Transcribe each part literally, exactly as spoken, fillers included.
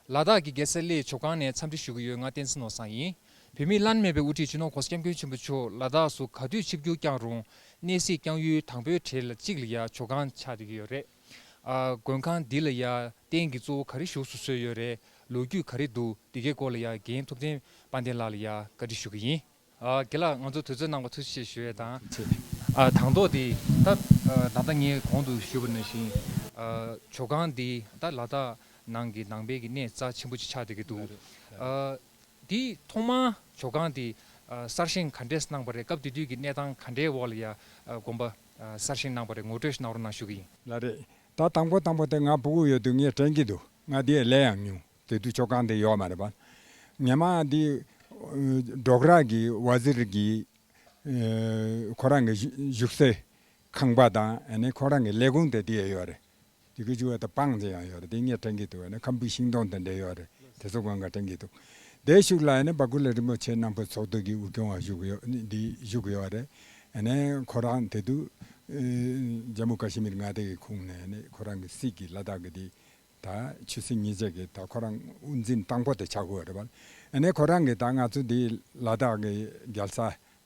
ལ་དྭགས་ཀྱི་རྒྱལ་ས་གླེ་ཇོ་ཁང་ནས་འཚམས་འདྲི་ཞུ་གི་ཡོད། ང་བསྟན་འཛིན་ནོར་བཟང་ཡིན། བོད་མིའི་བླ་ན་མེད་པའི་དབུ་ཁྲིད་སྤྱི་ནོར་༸གོང་ས་༸སྐྱབས་མགོན་ཆེན་པོ་མཆོག་ལ་དྭགས་སུ་ག་དུས་ཆིབས་བསྒྱུར་བསྐྱངས་རུང་གནས་གཟིགས་བསྐྱངས་ཡུལ་དང་པོའི་གྲས་ལ་གཅིག་ལ་ཡ་ཇོ་ཁང་ཆགས་བསྡད་ཀྱི་ཡོད་རེད། ཨ། མགོན་ཁང་འདི་ལ་ཡ་རྟེན་གྱི་གཙོ་བོ་ག་རེ་བཞུགས་སུ་གསོལ་ཡོད་རེད། ལོ་རྒྱུས་ག་རེ་འདུག་འདི་གའི་སྐོར་ལ་ཡ་རྒན་ཐུབ་བསྟན་དཔལ་ལྡན་ལགས་ལ་ཡ་བཀའ་འདྲི་ཞུ་གི་ཡིན། ཨ། རྒན་ལགས་ང་ཚོ་དུས་ཚོད་གནང་བ་ཐུགས་རྗེ་ཆེ་ཞུ་ཡས་དང་། ཨ། དང་ཐོག་དེ་ད་ད་ལྟ་ངས་གོང་དུ་ཞུས་པ་ནང་བཞིན། ཨ། ཇོ་ཁང་འདི་ད་ལ་དྭགས་ནང་གི་ནང་པའི་གི་གནས་རྩ་ཆེན་པོ་ཅིག་ཆགས་བསྡད་ཀྱི་འདུག་ཨ། དེ་ཐོག་མར་ཇོ་ཁང་དེ་ཨ་གསར་བཞེངས་ག་འདྲས་གནང་པ་རེད། སྐབས་དེ་དུས་ཀྱི་གནས་སྟངས་ག་འདྲའི་འོག་ལ་ཡ་ཨ་དགོན་པ་ཨ་གསར་བཞེངས་གནང་པ་རེད། ངོ་སྤྲོད་ཞིག་གནང་རོགས་གནང་ཞུ་གི་ཡིན། ལགས་རེད། ད་དང་པོ་དང་པོ་དེ་ང་ཕྲུ་གུ་ཡོད་དུས་ངས་དྲན་གྱི་འདུག་ང་དེ་ལས་ཡང་མྱོང་། དེ་དུས་ཇོ་ཁང་དེ་ཡོད་མ་རེད་པ། ངས་མ་དེ་ཨ་ཌོག་ར་གི་ཝ་ཟིར་གི་ཨ་ཁོ་རང་གི་བཞུགས་བཞུགས་སའི་ཁང་པ་དང་ཨ་ནི་ཁོ་རང་གི་ལས་ཁུངས་དེ་དེ་ཡོད་རེད། དེ་གི་ཅུ་བ་དང་སྤང་ཅིག་ཡང་ཡོད་རེད། དེ་ངས་དྲན་གྱི་འདུག་ཨ་ནི་ཁམ་བུའི་ཤིང་སྡོང་དེ་འདྲ་ཡོད་རེད། དེ་ཚོ་སྒང་ག་དྲན་གྱི་འདུག་དེའི་གཞུག་ལ་ཨ་ནི་བ་ཀུ་ལ་རིན་པོ་ཆེ་རྣམ་པ་ཚོགས་འདུ་གི་དབུ་སྐྱོང་བ་བཞུགས་ཡོད་འདི་བཞུགས་ཡོད་རེད། ཨ་ནི་ཁོ་རང་དེ་དུས་ཨ་ཇམ་མུ་ཀ་ཤི་མིར་མངའ་སྡེ་གི་ཁོངས་ནས་ཨ་ནི་ཁོ་རང་གི་སྲིད་ཀྱི་ལ་དྭགས་ཀྱི་དེ་ད་ཆོས་སྲིད་གཉིས་ཆར་གྱི་ད་ཁོ་རང་དབུ་འཛིན་དང་པོ་དེ་ཆགས་ཀྱི་ཡོད་རེད་པ། ཨ་ནི་ཁོ་རང་གིས་ད་ང་ཚོ་འདི་ལ་དྭགས་ཀྱི་རྒྱལ་ས་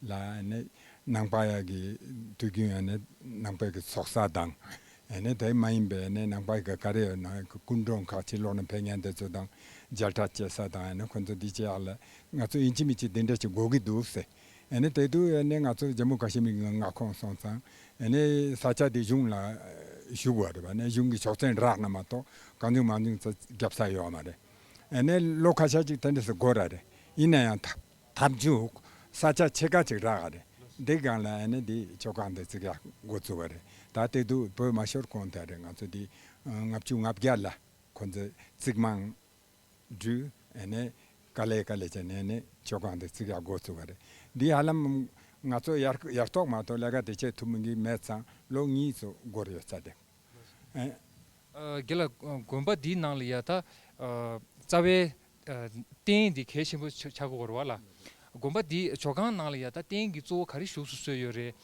ལ་ཨ་ནི་ནང་པ་ཡ་གི་དུས་རྒྱུན་ཨ་ནི་ནང་པའི་གི་ཚོགས་བསགས་དང་། ཨ་ནི་དེ་མ་ཡིན་པའི་ཨ་ནི་ནང་པ་གི་ག་རེ་ཡོད་ན་སྐུ་མགྲོན་ཁག་ཅིག་ལོག་ནས་ཕེབས་མཁན་དེ་ཚོ་དང་མཇལ་འཕྲད་བྱེད་ས་དང་། ཨ་ནི་ཁོ་ཚོ་འདི་བྱེད་ཡག་ལ་ང་ཚོ་ཡིན་གཅིག་མིན་གཅིག་འདི་འདྲ་ཅིག་དགོས་ཀྱི་འདུག་ཟེར། ཨ་ནི་དེ་དུས་ཨ་ནི་ང་ཚོ་ཇམ་མུ་ཀ་ཤི་མིར་གྱི་མངའ་ཁོངས་སོང་ཙང་ཨ་ནི་ས་ཆ་དེ་གཞུང་ལ་ཞུགས་པ་རེད་པ། ཨ་ནི་གཞུང་གི་ཆོག་མཆན་རག་ན་མ་གཏོགས་གང་བྱུང་མང་བྱུང་ཚོ་རྒྱབ་ས་ཡོད་མ་རེད། ཨ་ནི་ལོ་ཁ་ཤས་ཅིག་དེ་འདྲ་སེ་འགོར་ར་རེད། ཡིན་ན་ཡང་ད་མཐའ་མཇུག་ས་ཆ་ཕྱེད་ཀ་ཅིག་རག་ག་རེད། འདི་སྒང་ལ་ཨ་ནི་འདི་ཇོ་ཁང་འདི་བརྩིགས་ཡག་འགོ་བཙུགས་པ་རེད། ད་དེ་དུས་བོད་མ་ཤོར་གོང་དེ་རེད། ང་ཚོ་འདི་ལྔ་བཅུ་ང་བརྒྱད་ལ་ཁོ་ཚོས་རྩིག་རྨང་བསྒྲིགས། ཨ་ནི་དཀའ་ལས་དཀའ་ལས་བྱས་ནས་ཨ་ནི་ཇོ་ཁང་འདི་བརྩིགས་ཡག་འགོ་བཙུགས་པ་རེད། འདི་ཧ་ལམ་ང་ཚོ་ཡར་ཡར་ཐོག་མ་གཏོགས་ལས་ཀ་དེ་བྱེད་ཐུབ་མི་གི་མེད་ཙང་ལོ་གཉིས་ཙམ་འགོར་ཡོད་ས་རེད། ཨ། ཨ། རྒན་ལགས། དགོན་པ་འདིའི་ནང་ལ་ཡ་ད་ཨ་རྩ་བའི་ཨ་རྟེན་འདི་གལ་ཆེན་པོ་ཆགས་ཆགས་ཀྱི་ཡོད་རེད་པ་ལགས། དགོན་པ་འདི་ཇོ་ཁང་ནང་ལ་ཡ་ད་རྟེན་གྱི་གཙོ་བོ་ག་རེ་བཞུགས་སུ་གསོལ་ཡོད་རེད།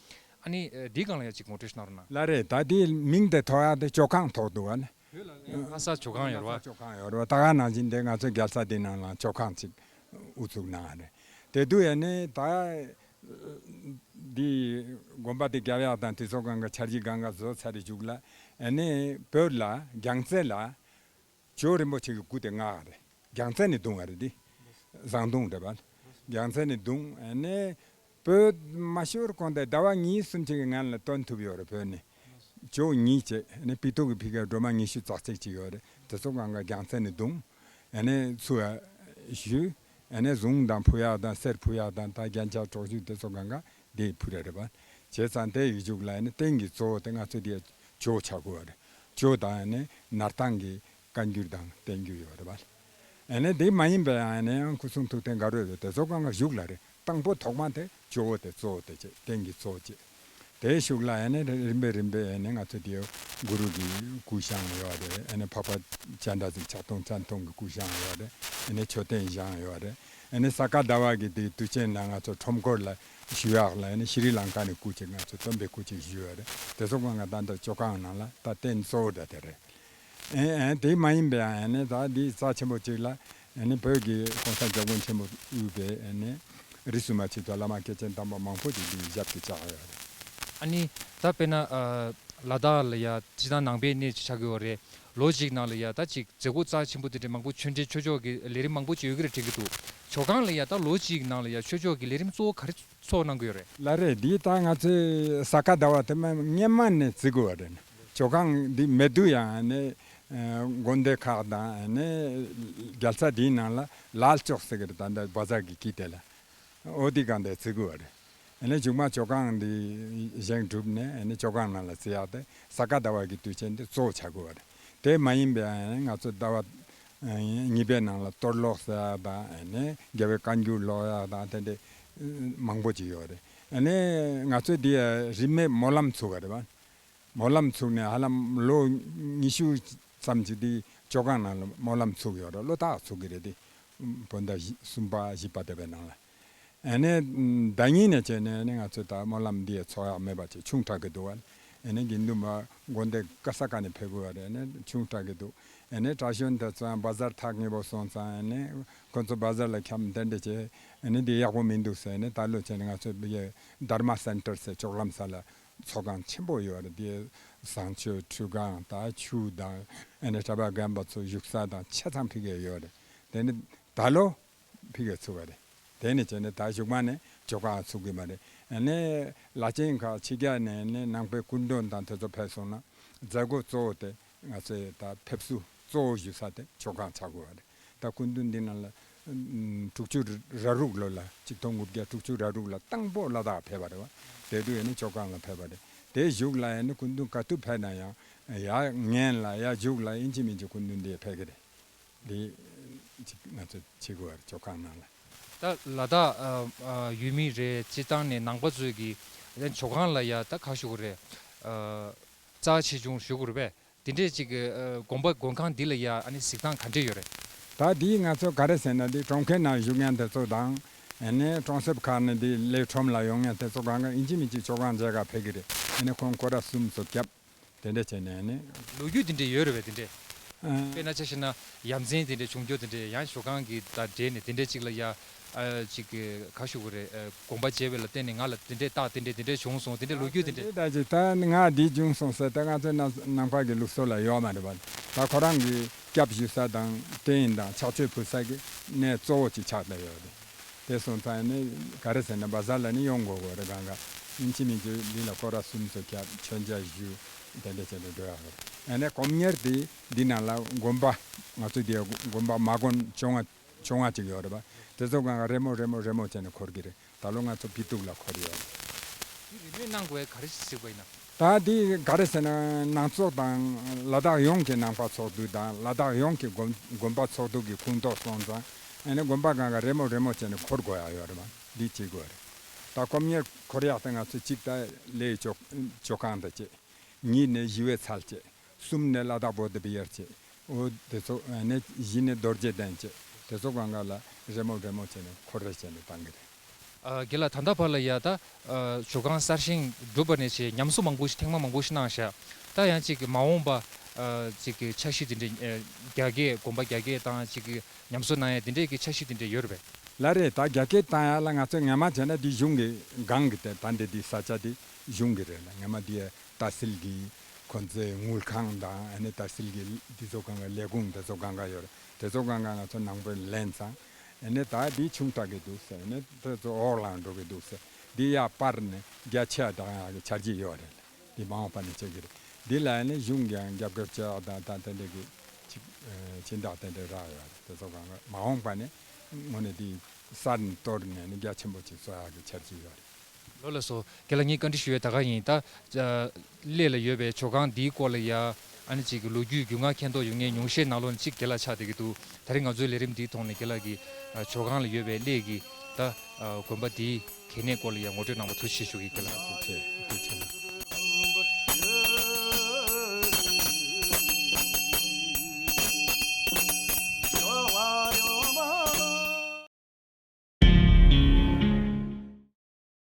ཨ་ནི་ཨ་འདིའི་སྒང་ལ་ཡ་ཅིག་ངོ་སྤྲོད་ཞིག་གནང་རོགས་གནང་། ལགས་རེད། ད་འདིའི་མིང་དེ་ཐོགས་ཡག་དེ་ཇོ་ཁང་ཐོགས་འདུག་པ་ལགས། བོད་ལ་ལྷ་ས་ཇོ་ཁང་ཡོད་རེད་པ། ལྷ་ས་ཇོ་ཁང་ཡོད་རེད་པ། ད་ག་ནང་བཞིན་དེ་ང་ཚོའི་རྒྱལ་ས་འདི་ནང་ལ་ཇོ་ཁང་ཅིག་དབུ་བཙུགས་གནང་བ་རེད། དེ་དུས་ཡ་ནི་ད་འདི་དགོན་པ་དེ་རྒྱབ་ཡག་དང་དེ་ཚོ་སྒང་ག་འཆར་གཞི་སྒང་ག་བཟོ་ཚར་རེ་བཞུགས་ལ། ཨ་ནི་བོད་ལ་རྒྱལ་རྩེ་ལ་ཇོ་རིན་པོ་ཆེ་གི་སྐུ་དེ་མངགས་རེད། རྒྱལ་རྩེ་ནས་བརྡུངས་པ་རེད། འདི་ཟངས་བརྡུངས་རེད་པ། རྒྱལ་རྩེ་ནས་བརྡུངས། ཨ་ནི་བོད་མ་ཤོར་གོང་དེ་ཟླ་བ་གཉིས་གསུམ་ཅིག་གི་སྔོན་ལ་བཏོན་ཐུབ་ཡོད་རེད། བོད་ནས་ཇོ་གཉིས་བྱས། ཨ་ནི་པི་ཏོག་གི་ཕི་ག་སྒྲོལ་མ་ཉི་ཤུ་རྩ་གཅིག་ཅིག་ཡོད་རེད། དེ་ཚོ་སྒང་ག་རྒྱལ་རྩེ་ནས་བརྡུངས། ཨ་ནི་ཚུར་བཞུས། ཨ་ནི་གཟུངས་དང་ཕུལ་ཡག་དང་གསེར་ཕུལ་ཡག་དང་ད་རྒྱན་ཆ་གྲོགས་ཤུགས་དེ་ཚོ་སྒང་ག་དེ་ཕུལ་རེད་པ། བྱས་ཙང་དེ་ཡི་མཇུག་ལ་ཨ་ནི་རྟེན་གྱི་གཙོ་བོ་དེ་ང་ཚོ་དེ་ཇོ་ཆགས་ཀྱི་ཡོད་རེད། ཇོ་དང་ཨ་ནི་སྣར་ཐང་གི་བཀའ་འགྱུར་དང་བསྟན་འགྱུར་ཡོད་རེད་པ། ཨ་ནི་དེ་མ་ཡིན་པའི་ཨ་ནི་ཡང་སྐུ་གསུང་ཐུགས་རྟེན་དགའ་རོས་རེད། དེ་ཚོ་སྒང་ག་བཞུགས་ལ་རེད། དང་པོ་ཐོག་མ་དེ་ཇོ་བོ་དེ་གཙོ་བོ་དེ་བྱས། རྟེན་གྱི་གཙོ་བོ་བྱས། དེའི་གཞུག་ལ་ཨ་ནི་རིམ་པས་རིམ་པས་ཨ་ནི་ང་ཚོ་དེ་གུ་རུ་གི་སྐུ་བཞེངས་ཡོད་རེད། ཨ་ནི་འཕགས་པ་སྤྱན་རས་གཟིགས་ཕྱག་སྟོང་སྤྱན་སྟོང་གི་སྐུ་བཞེངས་ཡོད་རེད། ཨ་ནི་མཆོད་རྟེན་བཞེངས་ཡོད་རེད། ཨ་ནི་ས་ག་ཟླ་བ་གི་དེ་དུས་ཆེན་ལ་ང་ཚོ་ཁྲོམ་སྐོར་ལ་ཞུ་ཡག་ལ་ཨ་ནི་ཤྲི་ལང་ཀ་ནས་སྐུ་གཅིག་ང་ཚོ་སྟོན་པའི་སྐུ་གཅིག་ཞུས་ཡོད་རེད། དེ་ཚོ་སྒང་ག་ད་ལྟ་ཇོ་ཁང་ནང་ལ་ད་རྟེན་གཙོ་བོ་འདྲ་དེ་རེད། ཨེ་ཨེ་དེ་མ་ཡིན་པའི་ཨ་ནི་ད་འདི་རྩ་ཆེན་པོ་གཅིག་ལ་ཨ་ནི་བོད་ཀྱི་གོང་ས་སྐྱབས་མགོན་ཆེན་པོ་དབུས་པའི་ཨ་ནི་རིས་སུ་མ་ཆད་པའི་བླ་མ་སྐྱེས་ཆེན་དམ་པ་མང་པོ་ཅིག་འདི་ཞབས་ཀྱིས་བཅགས་ཡོད་རེད། ཨ་ནི་ད་དཔེར་ན་ཨ་ལ་དྭགས་ལ་ཡ་སྤྱིར་བཏང་ནང་པའི་གནས་ཅིག་ཆགས་ཀྱི་ཡོད་རེད། ལོ་གཅིག་ནང་ལ་ཡ་ད་ཅིག་མཛད་སྒོ་རྩ་ཆེན་པོ་དེ་འདྲ་མང་པོ་ཆོས་འབྲེལ་ཆོས་ཕྱོགས་ཀྱི་ལས་རིམ་མང་པོ་ཅིག་ཡོད་ཀྱི་རེད་དྲན་གྱི་འདུག་ཇོ་ཁང་ལ་ཡ་ད་ལོ་གཅིག་ནང་ལ་ཡ་ཆོས་ཕྱོགས་ཀྱི་ལས་རིམ་གཙོ་བོ་ག་རེ་ཚོགས་གནང་གི་ཡོད་རེད། ལགས་རེད། འདི་ད་ང་ཚོའི་ས་ག་ཟླ་བ་དེ་མ་སྔན་མ་ནས་བརྩི་དགོས་པ་རེད། ཇོ་ཁང་འདི་མེད་དུས་ཡང་ཨ་ནི་ཨ་དགོན་སྡེ་ཁག་དང་ཨ་ནི་རྒྱལ་ས་འདིའི་ནང་ལ་ལལ་ལྕོག་ཟེར་གི་རེད། ད་ལྟ་བ་ཛར་གྱི་དཀྱིལ་དེ་ལ་འོ་འདི་སྒང་དེ་བརྩི་དགོས་པ་རེད། ཨ་ནི་མཇུག་མ་ཇོ་ཁང་འདི་བཞེངས་གྲུབ་ནས་ཨ་ནི་ཇོ་ཁང་ནང་ལ་བརྩི་ཡག་དེ་ས་ག་ཟླ་བ་གི་དུས་ཆེན་དེ་གཙོ་བོ་ཆགས་དགོས་པ་རེད། དེ་མ་ཡིན་པའི་ཨ་ནི་ང་ཚོ་ཟླ་བ་གཉིས་པའི་ནང་ལ་གཏོར་ཀློག་ཟེར་ཡག་དང་ཨ་ནི་རྒྱལ་བའི་བཀའ་འགྱུར་ཀློག་ཡག་དང་དེ་འདྲའི་མང་པོ་ཅིག་ཡོད་རེད། ཨ་ནི་ང་ཚོས་འདི་རིས་མེད་སྨོན་ལམ་ཚུགས་པ་རེད་པ། སྨོན་ལམ་ཚུགས་ནས་ཧ་ལམ་ལོ་ཉི་ཤུ་ཙམ་ཅིག་འདི་ཇོ་ཁང་ནང་ལ་སྨོན་ལམ་ཚུགས་ཡོད་རེད། ལོ་ལྟར་ཚུགས་ཀྱི་རེད། འདི་བོད་ཟླ་བཞི་གསུམ་པ་བཞི་པ་དེ་བའི་ནང་ལ། ཨ་ནི་ཟླ་ཉིན་ནས་བྱས་ནས་ཨ་ནི་ང་ཚོས་ད་སྨོན་ལམ་འདི་ཚོགས་ཡག་མེད་པ་བྱས་ཆུང་དྲགས་ཀྱི་འདུག་པ། ཨ་ནི་དགེ་འདུན་པ་དགོན་སྡེ་ག་ས་ག་ནས་ཕེབས་དགོས་པ་རེད། ཨ་ནི་ཆུང་དྲགས་ཀྱི་འདུག་ཨ་ནི་གྲྭ་གཞོན་དེ་ཚོ་བ་ཛར་ཐག་ཉེ་པོ་སོང་ཙང་། ཨ་ནི་ཁོ་ཚོ་བ་ཛར་ལ་འཁྱམ་དེ་འདྲ་བྱས། ཨ་ནི་འདི་ཡག་པོ་མི་འདུག་ཟེར་ནས། ད་ལོ་བྱས་ནས་ང་ཚོ་ཡ་དྷརྨ་སེན་ཊར་ཟེར་ཅོག་ལམ་ས་ལ་ཚོགས་ཁང་ཆེན་པོ་ཡོད་རེད། དེ་བཟང་སྤྱོད་ཁྲུས་ཁང་དང་ཆུ་དང་། ཨ་ནི་གྲྭ་པ་རྒན་པ་ཚོ་བཞུགས་ས་དང་ཆ་ཚང་ཕ་གིར་ཡོད་རེད། དེ་ནི་ད་ལོ་ཕ་གིར་ཚུགས་པ་རེད། དེ་ནི་བྱས་ནས་ད་གཞུག་མ་ནས་ཇོ་ཁང་ཚུགས་གི་མ་རེད། ཨ་ནི་བླ་ཆེན་ཁག་ཕྱི་རྒྱལ་ནས་ནི་ནང་པའི་སྐུ་མགྲོན་དང་དེ་ཚོ་ཕེབས་སོང་ན། མཛད་སྒོ་གཙོ་བོ་དེ་ང་ཚོས་ད་ཕེབས་བསུ་གཙོ་བོ་ཞུ་ས་དེ་ཇོ་ཁང་ཆགས་དགོས་པ་རེད། ད་སྐུ་མདུན་འདི་ནང་ལ་ཨུམ་དྲུག་ཅུ་ར་དྲུག་ལོ་ལ། ཆིག་སྟོང་དགུ་བརྒྱ་དྲུག་ཅུ་ར་དྲུག་ལ་དང་པོ་ལ་དྭགས་ཕེབས་པ་རེད་བ། དེ་དུས་ཨ་ནི་ཇོ་ཁང་ལ་ཕེབས་པ་རེད། དེ་གཞུག་ལ་ཨ་ནི་སྐུ་མདུན་ག་དུས་ཕེབས་ན་ཡང་། ཡར་སྔོན་ལ་ཡར་གཞུག་ལ་ཡིན་གཅིག་མིན་གཅིག་སྐུ་མདུན་འདི་ཕེབས་ཀྱི་རེད། འདི་ཅིག་ང་ཚོ་བྱེད་དགོས་པ་རེད། ཇོ་ཁང་ནང་ལ། ད་ལ་དྭགས་ཨ་ཨ་ཡུལ་མི་རེད། སྤྱིར་བཏང་ནས་ནང་པ་ཚོས་ཀྱི་ཡང་ཇོ་ཁང་ལ་ཡ་ད་ག་ཞུ་དགོས་རེད། ཨ་རྩ་ཆེ་ཆུང་ཞུ་དགོས་རེད་པས། དེ་འདྲས་ཅིག་གི་ཨ་དགོན་པ་མགོན་ཁང་འདི་ལ་ཡ་ཨ་ནི་གཟིགས་སྟངས་ག་འདྲས་ཡོད་རེད། ད་འདི་ང་ཚོ་ག་རེ་ཟེར་ན། འདི་གྲོང་ཁྱེར་ནང་བཞུགས་མཁན་དེ་ཚོ་དང་། ཨ་ནི་གྲོང་གསེབ་ཁག་ནས་འདི་ལས་ཁྲོམ་ལ་ཡོང་མཁན་དེ་ཚོ་གང་ག་ཡིན་གཅིག་མིན་གཅིག་ཇོ་ཁང་མཇལ་ག་ཕེབས་ཀྱི་རེད། ཨ་ནི་ཁོང་སྐོར་ར་གསུམ་ཚོ་བརྒྱབ། དེ་འདྲ་བྱས་ནས་ནི། ལོ་རྒྱུས་དེ་འདྲ་ཡོད་རེད་པས། དེ་འདྲ། ཨ། དཔེར་ན་ཆ་བཞག་ན་ཡ་མཚན་དེ་འདྲ་བྱུང་རྒྱུ་དེ་འདྲ། ཡང་ཇོ་ཁང་གི་དང་འབྲེལ་ནས་དེ་འདྲ་ཅིག་ལ་ཡ། ཨ་ཅིག་གི་ག་ཞུ་དགོས་རེད། ཨ་དགོངས་པ་བཞེས་པ་ལ་བརྟེན་ནས་ང་ལ་དེ་འདྲ་རྟགས་དེ་འདྲ་དེ་འདྲ་བྱུང་སོང་། དེ་འདྲ་ལོ་རྒྱུས་དེ་འདྲ། ད་ཅིག་ད་ང་འདི་བྱུང་སོང་ཟེར་ད་ང་ཚོའི་ནང་ནང་པ་གི་ལུགས་སྲོལ་ལ་ཡོད་མ་རེད་པ། ད་ཁོ་རང་གི་སྐྱབས་ཞུ་ས་དང་རྟེན་དང་ཕྱག་མཆོད་ཕུལ་ས་གི་གནས་གཙོ་བོ་ཅིག་ཆགས་བསྡད་ཡོད་རེད། དེ་སོང་ཙང་ནི་ག་རེ་ཟེར་ན། བ་ཛར་ལ་ནི་ཡོང་དགོས་དགོས་རེད། གང་ག་ཡིན་གཅིག་མིན་གཅིག་འདི་ལ་སྐོར་ར་གསུམ་ཚོ་བརྒྱབ། མཆོད་མཇལ་ཞུ། དེ་འདྲ་བྱས་ནས་འགྲོ་ཡག་རེད། ཨ་ནི་དགོན་གཉེར་དེ་འདི་ནང་ལ་དགོན་པ། ང་ཚོ་འདི་དགོན་པ་མ་དགོན་བཅོ་ལྔ་བཅོ་ལྔ་ཅིག་ཡོད་རེད་པ། དེ་ཚོ་གང་ག་རེ་མོ་རེ་མོ་རེ་མོ་བྱས་ནས་འཁོར་གྱི་རེད། ད་ལོ་ང་ཚོ་ཕི་ཏུག་ལ་འཁོར་ཡོད་རེད། འདི་རེ་མོས་གནང་དགོས་ག་རེ་ཞིག་གཟིགས་པ་ཡིན་ན། ད་འདི་ག་རེ་ཟེར་ན། ནང་ཚོགས་དང་ལ་དྭགས་ཡོངས་ཀྱི་ནང་པ་ཚོགས་འདུ་དང་ལ་དྭགས་ཡོངས་ཀྱི་དགོན་དགོན་པ་ཚོགས་འདུ་གི་ཁོངས་གཏོགས་སོང་ཙང་། ཨ་ནི་དགོན་པ་གང་ག་རེ་མོ་རེ་མོ་བྱས་ནས་འཁོར་དགོས་ཡག་ཡོད་རེད་པ། འདི་བྱེད་དགོས་རེད། ད་དགོན་གཉེར་འཁོར་ཡག་དེ་ང་ཚོ་གཅིག་ད་ལས་ཇོ་ཇོ་ཁང་དང་བཅས། གཉིས་ནས་ཞི་བའི་ཚལ་བཅས། གསུམ་ནས་ལ་དྭགས་བོ་དྷི་བི་ཧར་བཅས། འོ་དེ་ཚོ། ཨ་ནི་བཞི་ནས་རྡོ་རྗེ་གདན་བཅས། དེ་ཚོ་གང་ག་ལ་རེ་མོ་རེ་མོ་བྱས་ནས་འཁོར་རེ་བྱས་ནས་བཏང་གི་རེད། ཨ་རྒན་ལགས། ད་ལྟ་བར་ལ་ཡ་ད་ཨ་ཇོ་ཁང་གསར་བཞེངས་གྲུབ་པ་ནས་བྱས་ཉམས་གསོ་མང་པོ་ཞིག་ཐེངས་མ་མང་པོ་ཞིག་གནང་བཞག། ད་ཡང་ཅིག་གི་མ་འོངས་པ་ཨ་ཅིག་གི་འཆར་གཞི་དེ་འདྲ། ཨ་རྒྱ་སྐྱེད་དགོན་པ་རྒྱ་སྐྱེད་བཏང་། ཅིག་གི་ཉམས་གསོ་གནང་ཡ་དེ་འདྲའི་གི་འཆར་གཞི་དེ་འདྲ་ཡོད་རེད་པས། ལགས་རེད། ད་རྒྱ་སྐྱེད་བཏང་ཡ་ལ་ང་ཚོས་སྔ་མ་བྱས་ན་འདི་གཞུང་གི་སྒང་གི་དེ། ད་འདི་འདི་ས་ཆ་འདི་གཞུང་གི་རེད་ལ། སྔ་མ་འདི་ཏ་སིལ་གི་ཁོ་ཚོའི་དངུལ་ཁང་དང་། ཨ་ནི་ཏ་སིལ་གི་འདི་ཚོ་གང་ག་ལས་ཁུངས་དེ་ཚོ་གང་ག་ཡོད་རེད། དེ་ཚོ་གང་ག་ང་ཚོ་ནང་པའི་ལེན་ཙང་། ཨ་ནི་ད་འདི་ཆུང་དྲགས་ཀྱི་འདུག་ཟེར། ཨ་ནི་དེ་ཚོ་འོག་ལ་འགྲོ་གི་འདུག་ཟེར། འདི་ཡར་སྤར་ནས་རྒྱ་ཆེ་དྲགས་ཡག་གི་འཆར་གཞི་ཡོད་རེད། འདི་མ་འོངས་པ་ནས་བྱེད་ཀྱི་རེད། འདི་ལ་ནི་གཞུང་གིས་ཡང་རྒྱབ་སྐྱོར་བྱེད་ཡག་དང་། ད་དེ་འདྲ་གི་ཅིག་ཨ་སྦྱིན་བདག་དེ་འདྲ་རག་ཡོད་རེད། དེ་ཚོ་གང་ག་མ་འོངས་པ་ནས་དངོས་གནས་འདི་གསར་གཏོད་ནས་ནི་རྒྱ་ཆེན་པོ་ཅིག་བཟོ་ཡག་གི་འཆར་གཞི་ཡོད་རེད། ལགས་སོ། རྒན་ལགས། ངས་བཀའ་འདྲི་ཞུ་ཡས་ད་ག་ཡིན། ད་ཨ་གླེ་ལ་ཡོད་པའི་ཇོ་ཁང་འདིའི་སྐོར་ལ་ཡ་ཨ་ནི་ཅིག་གི་ལོ་རྒྱུས་རྒྱུས་མངའ་མཁྱེན་རྟོགས་ཡོད་མཁན་ཉུང་ཤས་ནང་ལོགས་ནས་གཅིག་རྒན་ལགས་ཆགས་བསྡད་ཀྱི་འདུག། ད་རེས་ང་ཚོའི་ལས་རིམ་འདིའི་ཐོག་ནས་རྒན་ལགས་ཀྱིས་ཨ་ཇོ་ཁང་ལ་ཡོད་པའི་གླེ་གི་ད་ཨ་དགོན་པ་འདིའི་གལ་གནད་སྐོར་ལ་ཡ་ངོ་སྤྲོད་གནང་བར་ཐུགས་རྗེ་ཆེ་ཞུ་གི་ཡིན། རྒན་ལགས། ཐུགས་རྗེ་ཆེ། ཐུགས་རྗེ་ཆེ།